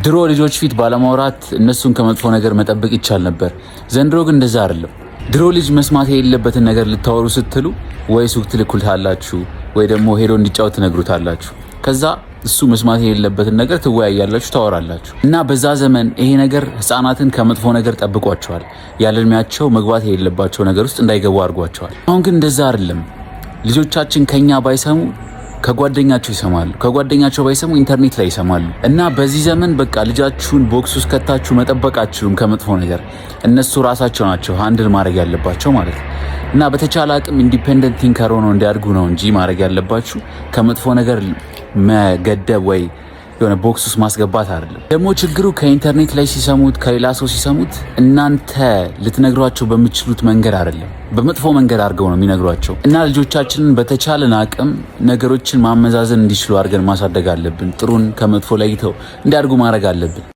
ድሮ ልጆች ፊት ባለማውራት እነሱን ከመጥፎ ነገር መጠበቅ ይቻል ነበር። ዘንድሮ ግን እንደዛ አይደለም። ድሮ ልጅ መስማት የሌለበትን ነገር ልታወሩ ስትሉ ወይ ሱቅ ትልኩታላችሁ ወይ ደግሞ ሄዶ እንዲጫወት ትነግሩታላችሁ። ከዛ እሱ መስማት የሌለበትን ነገር ትወያያላችሁ፣ ታወራላችሁ። እና በዛ ዘመን ይሄ ነገር ህፃናትን ከመጥፎ ነገር ጠብቋቸዋል። ያለ እድሜያቸው መግባት የሌለባቸው ነገር ውስጥ እንዳይገቡ አድርጓቸዋል። አሁን ግን እንደዛ አይደለም። ልጆቻችን ከኛ ባይሰሙ ከጓደኛቸው ይሰማሉ። ከጓደኛቸው ባይሰሙ ኢንተርኔት ላይ ይሰማሉ። እና በዚህ ዘመን በቃ ልጃችሁን box ውስጥ ከታችሁ መጠበቅ አትችሉም ከመጥፎ ነገር። እነሱ ራሳቸው ናቸው handle ማድረግ ያለባቸው ማለት ነው። እና በተቻለ አቅም independent thinker ሆነው እንዲያድጉ ነው እንጂ ማድረግ ያለባችሁ ከመጥፎ ነገር መገደብ ወይ የሆነ box ውስጥ ማስገባት አይደለም። ደግሞ ችግሩ ከኢንተርኔት ላይ ሲሰሙት፣ ከሌላ ሰው ሲሰሙት እናንተ ልትነግሯቸው በምትችሉት መንገድ አይደለም፣ በመጥፎ መንገድ አድርገው ነው የሚነግሯቸው። እና ልጆቻችንን በተቻለን አቅም ነገሮችን ማመዛዘን እንዲችሉ አድርገን ማሳደግ አለብን። ጥሩን ከመጥፎ ለይተው እንዲያድጉ ማድረግ አለብን።